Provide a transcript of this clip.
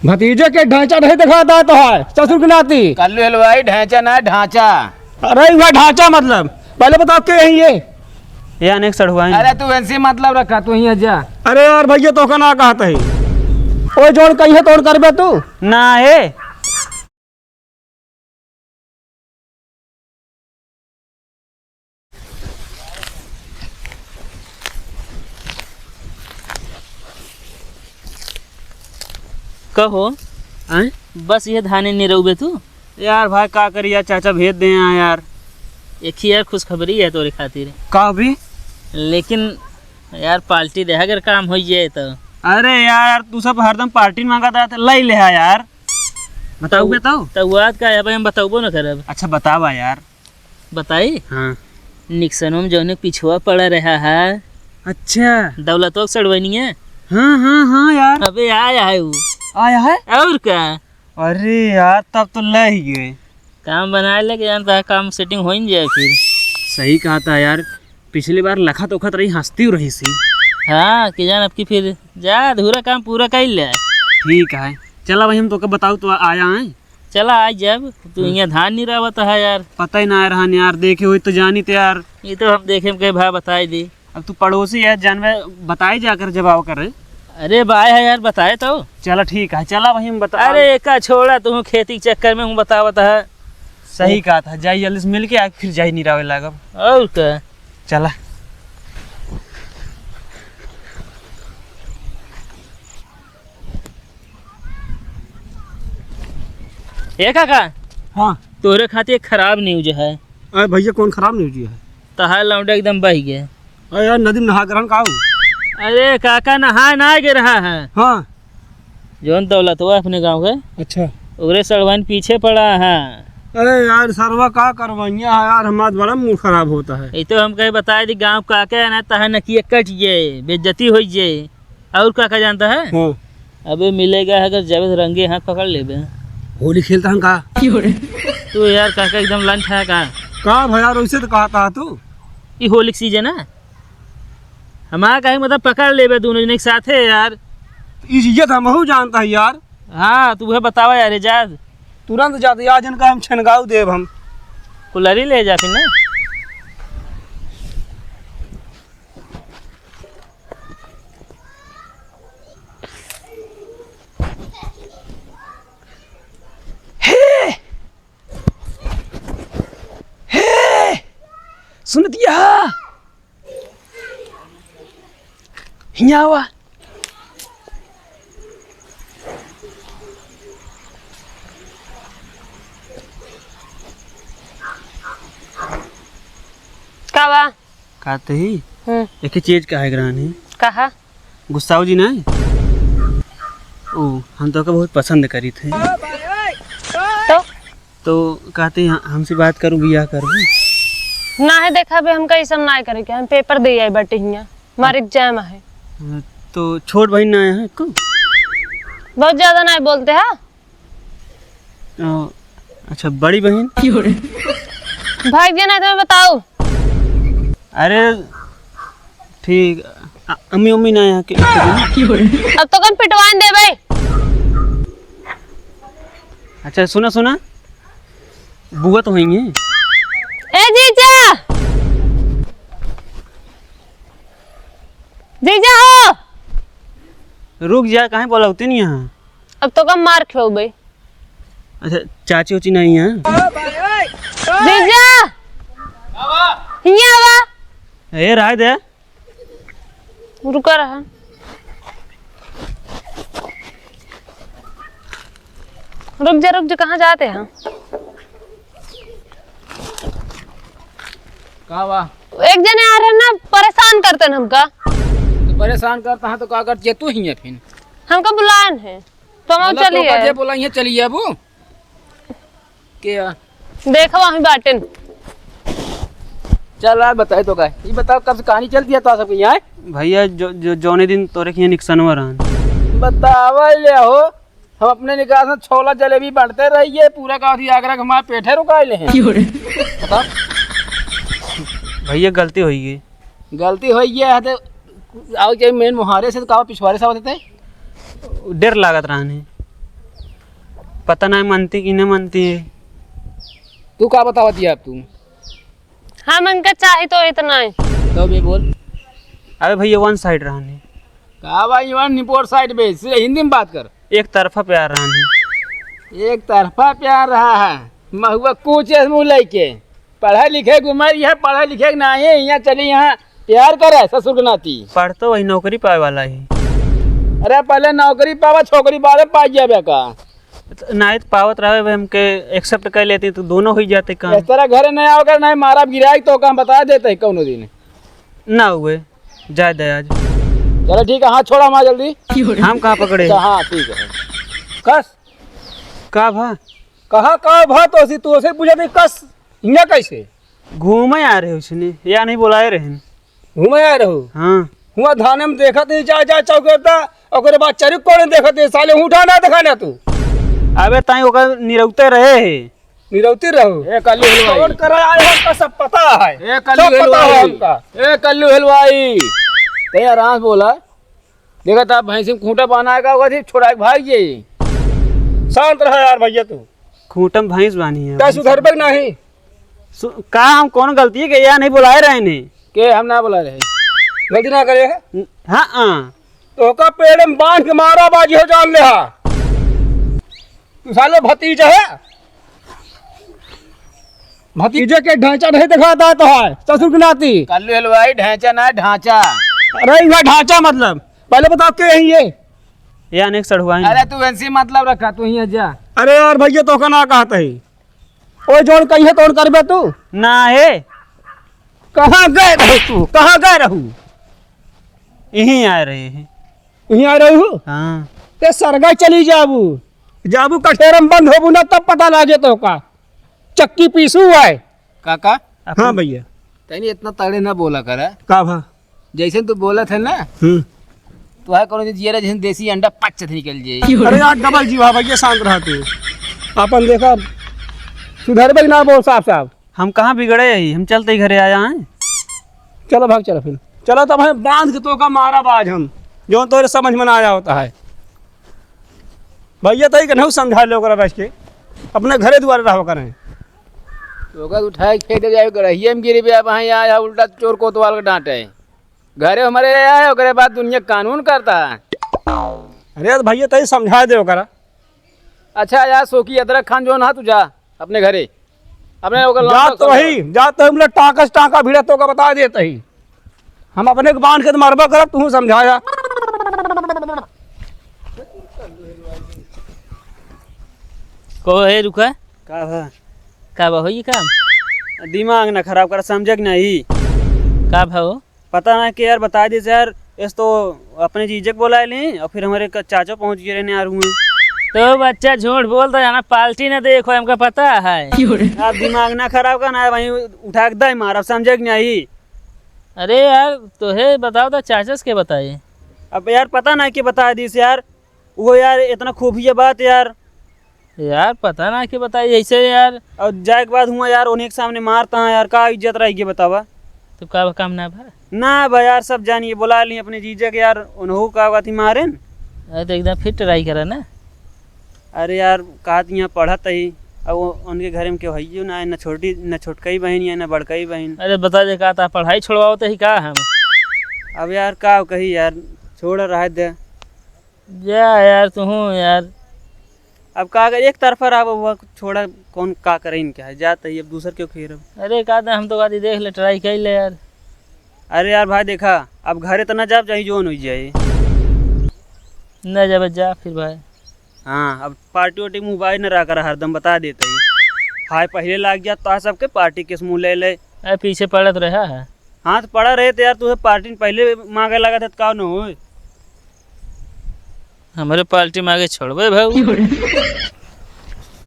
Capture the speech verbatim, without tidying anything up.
भतीजे के ढांचा नहीं दिखाता तो है, ससुर के नाती। कल्लू हलवाई, ढांचा ना, ढांचा। अरे, वह ढांचा मतलब, पहले बताओ के यही है? ये अनेक सड़ुआइन। अरे, तू इनसे मतलब रखा, तू ही जा। अरे यार भैया, तो का ना कहत है, ओ जौन कही है, तौन करबे तू? ना है। कहो। आय? बस ये धाने निरौबे तू? यार भाई, का करी यार, चाचा भेज दे हैं यार। एक ही यार खुशखबरी है तोरे खातिर। का भी? लेकिन यार, पार्टी दे अगर काम हो जाए तो। अरे यार, तू सब हरदम पार्टी मांगत रहते, लाई ले हा यार। बताऊ, बताऊ। तो बात का है भाई, हम बताऊबो न करब। अच्छा, बतावा यार। बताई? हाँ। निक्सनो में जौने पिछुआ पड़ा रहा है। अच्छा। दौलतवा के सड़वैनिया। हाँ, हाँ, हाँ यार। अबे आया है वो। आया है? और का? अरे यार, तब तो ले ही गए। काम बनाए लेके जानता है, काम सेटिंग हो ही जाए फिर। सही कहा था यार, पिछली बार लखत ओखत रही, हंसती रही सी। हाँ, कि जान अब की फिर जा अधूरा काम पूरा कर ले। ठीक है, चला भाई, हम तोके बताऊ तो आया है। चला, आ जब तू हम्म। यहाँ धान निरावत है यार। पता ही ना रहन यार, देखे होई तो जानी तो यार। ये तो हम देखे में कहे भाई बताई दी। अब तू पड़ोसी है, जानवे बताई जाकर जब आओ करे। अरे भाई है यार, बताए तो। चला ठीक है, चला वहीं हम बता। अरे एका छोड़ा, तू खेती के चक्कर में हूँ बतावत है। सही कहा था, जाई जल्दी से मिल के आ, फिर जाई निरावे लागब। और का? चला। ए काका। हाँ। तोरे खातिर एक खराब न्यूज है। अरे भैया, कौन खराब न्यूज है? तहार लौंडा एकदम बह गए। अरे यार, नदी में नहा के रहन का हो? अरे काका, नहाए ना गे रहा है। हाँ। जौन दौलतवा अपने गाँव के। अच्छा। ओकरे सड़वाइन पीछे पड़ा है। अरे यार, सरवा का करवाइया है यार, हमारा बड़ा मूड खराब होता है। ये तो हम कहे बताए दी, गाँव का क्या है ना, तहार नकिया कट जाए, बेइज्जती हो जाए। और का का जानता है? हाँ। अबे मिलेगा अगर जब रंगे हाथ पकड़ लेबे। होली खेलता हम का? तू यार काका एकदम लंठ है का? का भैया, वैसे तो कहा था तू। ई होली के सीजन है। हमारा कहे मतलब पकड़ लेबे दोनों जने एक साथे यार। ई चीजें तो हमहू जानता है यार। हाँ, तू है बतावा यार, जा। तुरंत जाते यार, जिनका हम छनगाऊ देब हम। कुलरी ले जा फिर ना। हे! हे! सुन दिया? हियाँ आवा। का बा? कहते ही हम्म। एक ही चीज कहे के रहनी। कहा? गुस्साओ जी ना। ओ, हम तोका बहुत पसंद करी थे। तो? तो कहते ही, "हमसे बात करूँ, बियाह करूँ?" ना है, देखा बे, हमका ई सब ना करे के, हम पेपर दे आई बाटे हियाँ, हमार एग्जाम है। तो छोट बहिन ना है को? बहुत ज्यादा ना बोलते हैं। ओ, अच्छा, बड़ी बहिन? भाग जे ना, तुम्हें बताओ। अरे, ठीक, अ-, अम्मी, अम्मी ना यहाँ के। अब तो कम पिटवान दे भाई। अच्छा, सुना, सुना, बुआ तो होइंगे। ए जीजा, जीजा हो। रुक जा, काहे बोलावते नहीं यहाँ? अब तो कम मार खेओ बे। अच्छा, चाची उची नहीं है? जीजा! हियाँ आवा। ए, राय दे। रुका रहा। रुक जा, रुक जा, कहाँ जाते हैं? का बा? एक जने आ रहे ना, परेशान करते हैं हमका। तो परेशान करता है तो का कर, जे तू ही है फिर। हमका बुलान है। तो हम मतलब चली तो का गए। जे बोला, यहाँ चली जाबू? के आ? देखो, वहीं बाटेन। चल यार, बताए तो का। ये बताओ, कब से कहानी चलती है तो सबके यहाँ? भैया, जो, जो, जौने दिन तोरे के यहाँ निकसनवा रहन। बतावा ले हो, हम अपने निकाह से छोला जलेबी बांटते रहिए, पूरा गाँव थी आगरा के हमारे पेठे रुकाए ले हैं। क्यों रे? बताओ। भैया, गलती होई गई। गलती होई गई है तो आओ के मेन मुहारे से तो का पिछवारे से होते थे? डर लागत रहने। पता नाहीं मनती कि न मनती है। तू का बतावत है अब तू? हाँ, हमका चाही तो इतना ही। तो भी बोल। अबे भइया, one side रहनी। का भाई, one report side बे, सीधे हिंदी में बात कर। एक तरफा प्यार रहनी। एक तरफा प्यार रहा है, महुआ कूचे मुँह लइके। पढ़े लिखे के उमर यह, पढ़े लिखे के नाहीं, यहाँ चली यहाँ प्यार करे ससुर के नाती। पढ़ तो वही नौकरी पावे वाला ही। अरे पहले नौकरी पावा, छोकरी बाद में पाई जाबे का। नाहीं तो पावत रहे, हमके accept कर लेती तो दोनों हुई जाते काम। इस तरह घरे नहीं आओगे, नहीं मारा गिराई तो काम बता देते हैं कौनो दिन। ना हुए, जाए दे आज। चलो ठीक है, हाथ छोड़ा हमारा जल्दी। हम कहाँ पकड़े? अच्छा, हाँ ठीक है। कस। का भा? कहाँ का भा तो सी, तू उसे पूछा नहीं कस, हियाँ कैसे? घूमे आ रहे उसने, या नहीं बुलाए रहे? घूमे आ रहे हो? हाँ। हुआ धाने में देखत ही जा, जा चौकेता, ओकरे बाद चरी कोने देखत ही, साले उठा ना देखा ना तू। अबे ताई ओकर निरौते रहे है। निरौती रहो। ए कल्लू हलवाई। कौन करा आए हो, हमका सब पता है। ए कल्लू सब पता है हलवाई। हमका। ए कल्लू हलवाई। ते आराम से बोला। देखा था भैंसी में खूंटा बांधा है का, ओकरा छोड़ा के भाग जाई। शांत रहा यार भइया तू। खूंटा में भैंस बांधी है। का सुधरबे नहीं? सु-, का हम कौन गलती है कि या नहीं बुलाए रहे ने? के हम ना बुलाए रहे। गलती ना करे है? न-, हाँ, हाँ। तो का पेड़ में बांध के मारा बाजी हो जान ले हा। तू साले भतीजा है। भतीजे के ढांचा नहीं दिखाता तो है, ससुर के नाती। कल्लू हलवाई ढांचा ना, ढांचा। अरे, इनका ढांचा मतलब, पहले बताओ के यही है? ये अनेक सड़ुआइन। अरे, तू इनसे मतलब रखा, तू ही जा। अरे यार भइया, तो का ना कहत ही। ओ, जौन कही है, तौन करबे तू? ना है। कहाँ गए रहू तू? कहाँ गए रहू? यहीं आए रहे हैं। यहीं आए रहू? हाँ। ते सरगा चली जाबू। जाबू कठेरम बंद होबू ना, तब पता लागे तो का। चक्की पीसू है। काका? हाँ भइया। तनी इतना तगड़े ना बोला करा। का भा? जैसे तू बोलत है ना, हम्म। तो है कौनो जियरा जैसे देसी अंडा पच से निकल जाए। अरे यार, डबल जीवा भइया, शांत रहा तू। अपन देखा, सुधरबे ना, बोल साफ साफ। हम कहाँ बिगड़े ही, हम चलते ही घरे आया हैं। चलो भाग, चलो फिर। चलो तब हम बांध के तो का मारा बाज हम, जो तोरे समझ में ना आया होता है। भइया तई के नहीं समझा ले ओकरा बैठ के, अपने घरे दुआरे रहो करें। तो ओकरा उठाए के फेंक दे जाए, गड़हिए में गिरी बे, अब यहाँ आया उल्टा चोर कोतवाल के डांटे। घरे हमारे आया है, ओकरे बाद दुनिया कानून करता है। अरे यार भइया तई समझा दे ओकरा। अच्छा यार, सोकी अदरक खान जो ना, तू जा अपने घरे, अपने ओकर लौंडा जात तो वही, जात तो हम लोग टाँका से टाँका भिड़त तो का बता देत ही। हम अपने के बांध के तो मरबा करब, तू समझाया। को है रुका? का भा? का बा होई काम? दिमाग ना खराब कर, समझे कि नहीं? का भा हो? पता ना कि यार, बता दीस यार, इस तो अपने जीजे के बोलाए ली और फिर हमारे क-, चाचो पहुँच गए रहने यार हुए। तो बच्चा झूठ बोलता है ना, पार्टी ना देखो, हमका पता है। यार दिमाग ना खराब कर ना, वहीं उठा के दे मार, अब समझे कि नहीं? अरे यार, तो है बताओ तो चाचस के बताए? अब यार पता ना कि बता दीस यार, वो यार इतना खुफिया बात यार। यार, पता ना के बताई ऐसे यार। और जाए के बाद हुआ यार, उन्हीं के सामने मारता है यार, का इज्जत रहेगी बतावा? तो का काम ना भा? ना भाई यार, सब जानिए, बुला ली अपने जीजा के यार, उन्हों का बात ही मारेन। अरे तो एकदम फिट ट्राई करा ना। अरे यार, कहा तो यहाँ पढ़त ही, अब वो उनके घरे में केहू हइयो ना है, ना छोटी, ना छोटकई बहन है, ना बड़कई बहन। अरे बता दे, का ता पढ़ाई छोड़वाओ तो ही का हम? अब यार, का कही यार, छोड़ रहा दे। जा यार, तू हूँ यार। अब का कर, एक तरफा रहा बबुआ, छोड़ा, कौन का करे इनके है, जात ही, अब दूसर क्यों खेरब? अरे का दे, हम तो गादी देख ले, ट्राई कर ले यार। अरे यार भाई, देखा, अब घरे तो ना जाब, चाहे जोन हो जाए। ना जाबे, जा फिर भाई। हाँ, अब पार्टी वार्टी मुँह बाई न रहा कर, हरदम बता देते ही। हाय, पहले लाग जात तो सबके पार्टी किस मुँह ले ले। अरे पीछे पड़त रहा है। हाँ, तो पड़ा रहे तो यार, तुझे पार्टी पहले मांगे लगा था, तो का न होए? हमरे पार्टी मांगे छोड़बे भाऊ।